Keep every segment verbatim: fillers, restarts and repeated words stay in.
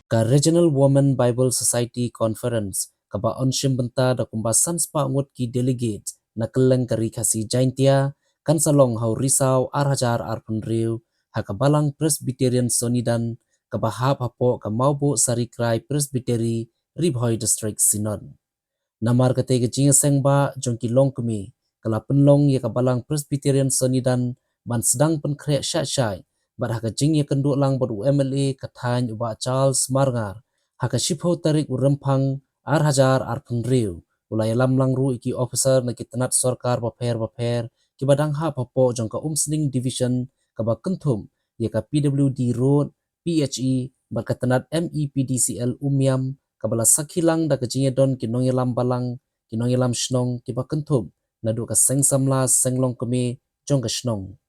Ka Regional Women Bible Society Conference, kaba yn shim bynta da kumba san spah ngut ki delegates na kylleng ka Ri Khasi Jaintia, kan sa long ha u Risaw ar hajar arphew hynriew, ha ka Balang Presbyterian Sonidan, kaba hap hapoh ka Mawbuh Sari Krai Presbytery, Ri Bhoi District Synod. Namar katei ka jingïaseng ba jong ki longkmie, ka la pynlong ïa ka Balang Presbyterian Sonidan ban sdang pynkhreh shah shai, bad ha ka jingïakynduh lang bad u M L A ka thaiñ u Bah Charles Marngar, ha ka shiphew tarik u Rymphang ar hajar arphew hynriew, u la ïalam lang ruh ïa ki officer na ki tnat sorkar bapher bapher, kiba dang hap hapoh jong ka Umsning Division, kaba kynthup ïa ka P W D Road, P H E, bad ka tnat M E P D C L Umiam, kaba la sakhi lang da ka jingïadon ki nongïalam balang, ki nongïalam shnong, kiba kynthup naduh ka seng samla, seng longkmie jong ka shnong.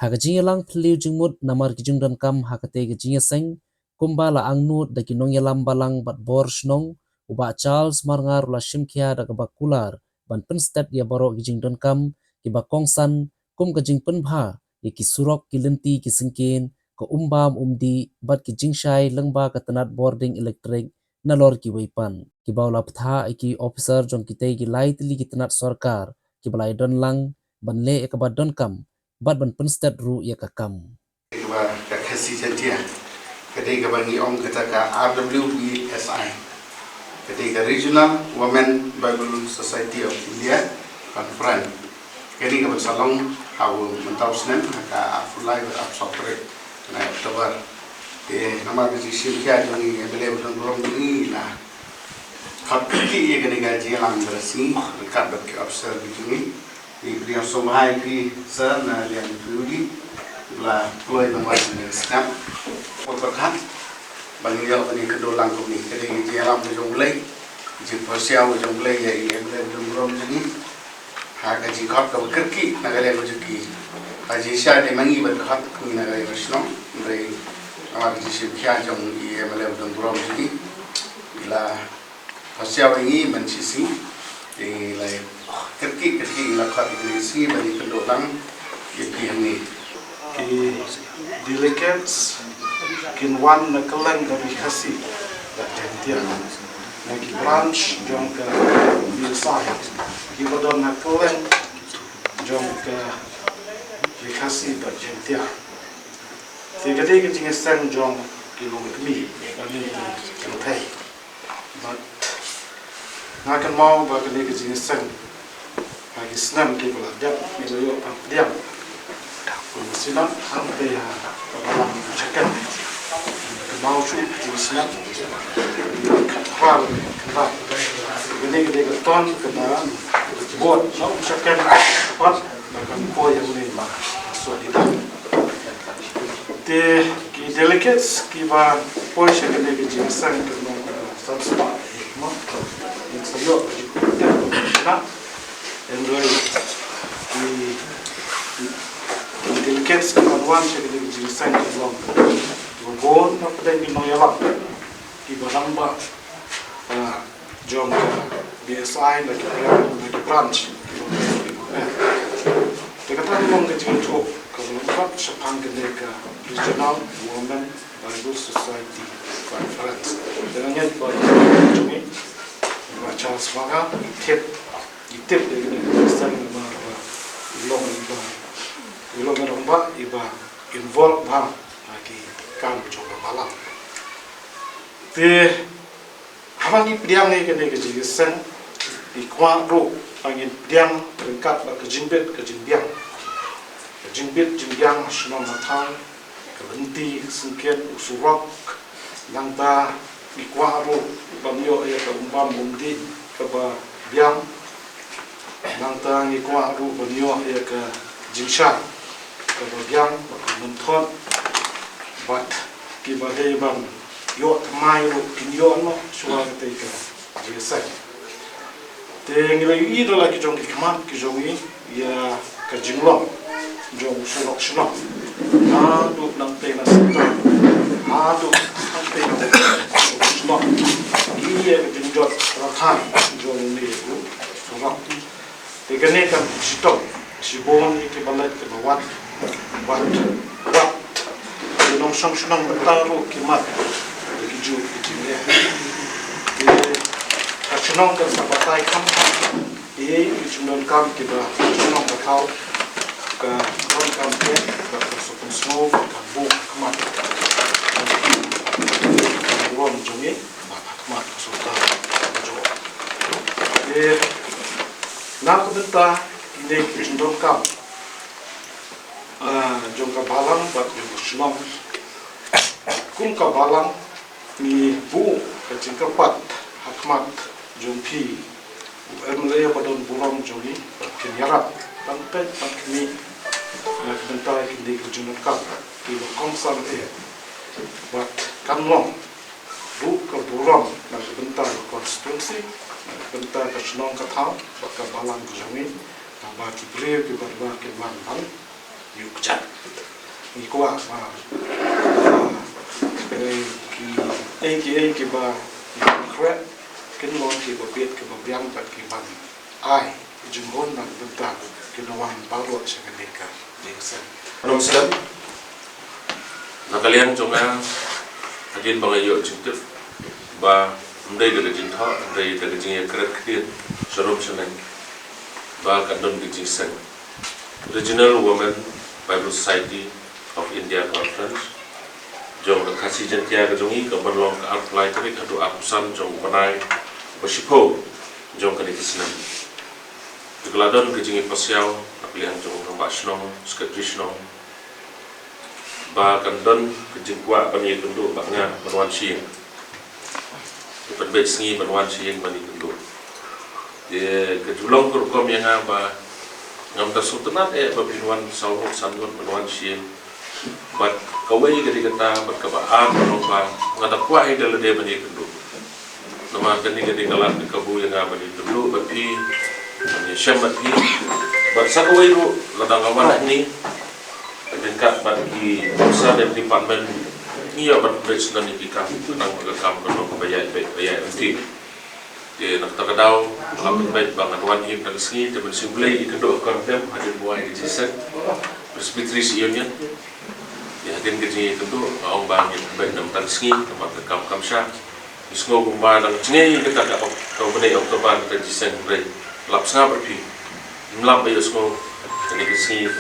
Ha ka jingïalang phylliew jingmut namar ki jingdonkam ha katei ka jingïaseng, kumba la angnud da ki nongïalam balang bad bor shnong, u Bah Charles Marngar u la shimkhia da kaba kular ban pynstet ïa baroh ki jingdonkam kiba kongsan, kum ka jingpynbha ïa ki surok, ki lynti, ki syngkien, ka umbam umdih, bad ki jingshai lyngba ka tnat bording elektrik nalor kiwei pat. Kiba u la bthah ïa ki officer jong kitei ki lai tylli ki tnat sorkar, kiba la ïadon lang ban leh ïa kaba donkam, bad ban pynstet ruh ïa ka kam. Kaba ka Khasi Jaintia, ka dei kaba ngi ong kata ka R W B S I, ka dei ka Regional Women Bible Society of India Conference. Ka dei kaba sa long ha u mynta u snem, ha ka arphew lai bad arphew saw tarik na October. Te namar ka jingshim khia jong i M L A ba don burom jong i, la khot kyrkieh ïa kane ka jingïalang Kyrsiang ryngkat bad ki officer ki jong i. Te pdiang sngewbha ïa phi sir na liang P W D ba la kloi ban wan sngap. Pyrkhat ba ngin ïoh ban ïakynduh lang kumne, ka dei ka jingïalam ka jong U Blei, jingpyrshah ka jong U Blei ïa i M L A ba don burom jong i. Ha ka jingkhot kaba kyrkieh na ka liang ka jong ki, ha jingshai dei ma ngi ban khot, ngi na ka liang ka shnong, hynrei namar ka jingshim khia jong i M L A ba don burom jong i, i la pyrshah ïa ngi ban shisien. Te i la kyrkieh kyrkieh, i la khot ïa ngi shisien ban ïakynduh lang ïa phi hangne. Ki delegates kin wan na kylleng ka Ri Khasi bad Jaintia, na ki branch jong ka B S I kiba don na kylleng jong ka Ri Khasi bad Jaintia. Te ka dei ka jingïaseng jong ki longkmie, ka dei ka jingïaseng. Bad nga kynmaw ba kane ka jingïaseng ha ki snem kiba la dep, ngi la ïoh ban pdiang. Ngi la sngewthuh hangtei ha ka balang Umshaken. Kynmaw shuh ka jingsngew. Kynmaw, kynmaw. Kane ka dei ka ton kaba bud na Umshaken, bad ba kan poi ïa une ma Sohlidan. Te ki delegates kiba poi sha kane ka jingïaseng, kynmaw, kynmaw, san spah, mo, ngin sa ïoh na, hynrei ki, ki delegates kiba wan sha kane ka jingïaseng ki long kiba bun na pdeng ki nongïalam kiba rangbah, ah, jong ka B S I, na ki branch, na ki branch. Te kata ka long ka jingïathuh kaba lyngkot shaphang kane ka Regional Women Bible Society Conference. Te nga ngeit ba i jong i, i Bah Charles Marngar, i tip, i tip ïa kane ka jingïaseng namar ba i long, i ba, i long i rangbah iba involve bha ha ki kam jong ka balang. Te haba ngi pdiang ïa kane ka jingïaseng, ngi kwah ruh ba ngin pdiang ryngkat bad ka jingbit ka jingbiang. Ka jingbit jingbang ha shnong ha thaw, ka lynti, ka syngkien, u surok. Nangta ngi kwah ruh ban ïoh ïa ka umbam umdih kaba biang. Nangta ngi kwah ruh ban ïoh ïa ka jingshai kaba biang, kaba mynthut, bad kiba dei ban ïoh thymmai ruh kin ïoh noh shuwa katei ka jingïaseng. Te ngi la ïohi da la ki jong ki khmat ki jong ngi ïa ka jinglong jong u surok shnong. Naduh nangtei na Sengtang, naduh nangtei na shnong, ïa ka jingjot rathai jong une u surok. Te kane kan shitom shibun ïa kiba leit kiba wan, wat, wat. Ki nongshong shnong mynta ruh ki mad ïa ki Ju ki jingeh. Te ka shnong kan sa batai kham kham. Te ki jingdonkam kiba shnong ka thaw ka donkam te ba ka suk sngewbha ka buk khmat. Ka burom jong ngi ba ka khmat ka suk ka jong. Te na ka bynta kine ki jingdonkam, ah, jong ka balang bad jong ka shnong. Kum ka balang ngi buh ka jingkyrpad ha khmat jong phi u M L A ba don burom jong ngi, ba phin ïarap tang peit tang khmih na ka bynta kine ki jingdonkam kiba kongsan eh. Bad kan long buh ka burom na ka bynta ka constituency, na ka bynta ka shnong ka thaw bad ka balang ka jong ngi. Naba ki briew kiba dei kin wan ban ïuh kjat. Ngi kwah ba, ah, eh, ki, eh, ki, eh, kiba ïuh khreh kin long kiba bit kiba biang bad kiban ai jinghun na ka bynta ki nongwan baroh sha kane ka jingïaseng. Nongslem, na ka liang jong nga, hadien ba nga ïoh jingtip ba ym dei da ka jingthoh, ym dei da ka jingïakren ktien sharum shaneng ba kan don ka jingïaseng. Regional Women Bible Society of India Conference jong ka Khasi Jaiñtia ka jong ngi ka ban long ka arphew lai tarik haduh arphew san jong u bnai ba shiphew jong kane ka snem. Te ka la don ka jingïapasiaw na ka liang jong u rangbah shnong, secretary shnong, ba kan don ka jingkwah ban ïakynduh bad nga ban wan sha ïing. Te pynbeit sngi ban wan sha ïing ban ïakynduh. Te ka ju long ka rukom ïa nga ba ngam da sngewtynnat eh ba phin wan saw ngut san ngut ban wan sha ïing. Bad kawei ka dei kata, bad kaba ar ka long ba nga da kwah hi da lade ban ïakynduh. Namar kane ka dei ka lad ka kabu ïa nga ban ïakynduh bad phi, ban ïashem bad phi. Bad sa kawei ruh, lada nga wan hangne, ryngkat bad ki officer department, ngi ïoh ban pynbeit shuh ïa ki kam, khnang ba ka kam kan long kaba ïaid beit, ba ïaid ryntih. Te na kata ka daw, nga la pynbeit ba ngan wan hi mynta ka sngi, te ban shu blei ïakynduh ha Kordem, hadien ba wai ka jingïaseng Presbytery Union. Te hadien ka jingïakynduh, nga ong ba ngin pynbeit na mynta ka sngi, namar ka kam kam shah. Ngi sngew kumba dang jngai kata ka, ka bnai October kata ka jingïaseng, hynrei lap sngap bad phi. Ym lap ba ïohsngew kane ka sngi,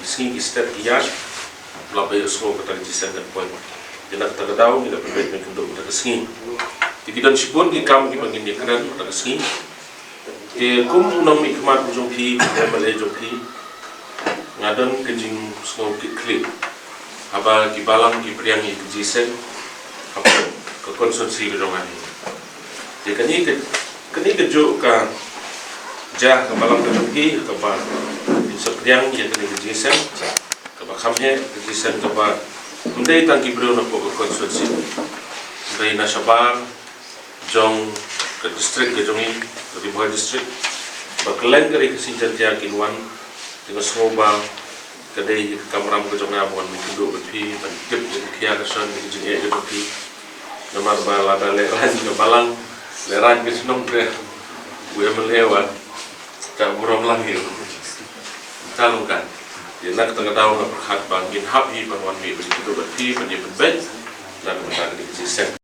ki sngi ki step ki ïaid, ym lap ba ïohsngew kata ka jingïaseng kan poi. Te na kata ka daw ngi la pynbeit ban ïakynduh kata ka sngi. Te ki don shibun ki kam kiba ngin ïakren kata ka sngi. Te kum u nongmihkhmat u jong phi, u M L A jong phi, nga don ka jingsngew kit khlieh haba ki balang ki pdiang ïa ka jingïaseng ha ka constituency ka jong nga hi. Te kane ka, kane kajuh ka jia ha ka balang ka jong phi, kaba phin sa pdiang ïa kane ka jingïaseng. Kaba kham heh, ka jingïaseng kaba ym dei tang ki briew na poh ka constituency, hynrei na shabar jong ka district ka jong ngi, ka Ri Bhoi District, ba kylleng ka Ri Khasi Jaiñtia kin wan. Te nga sngew ba ka dei ka kamram ka jong nga ban wan ban ïakynduh bad phi, ban tip ïa ka khia ka san, ïa ka jingeh ka jong phi. Namar ba lada lehraiñ ka balang, lehraiñ ka shnong, te u M L A wan, te burom lang hi. Te long kan, ïa na kata ka daw nga pyrkhat ba ngin hap hi ban wan mih ban ïakynduh bad phi, ban ïa pynbeit na ka bynta kane ka jingïaseng.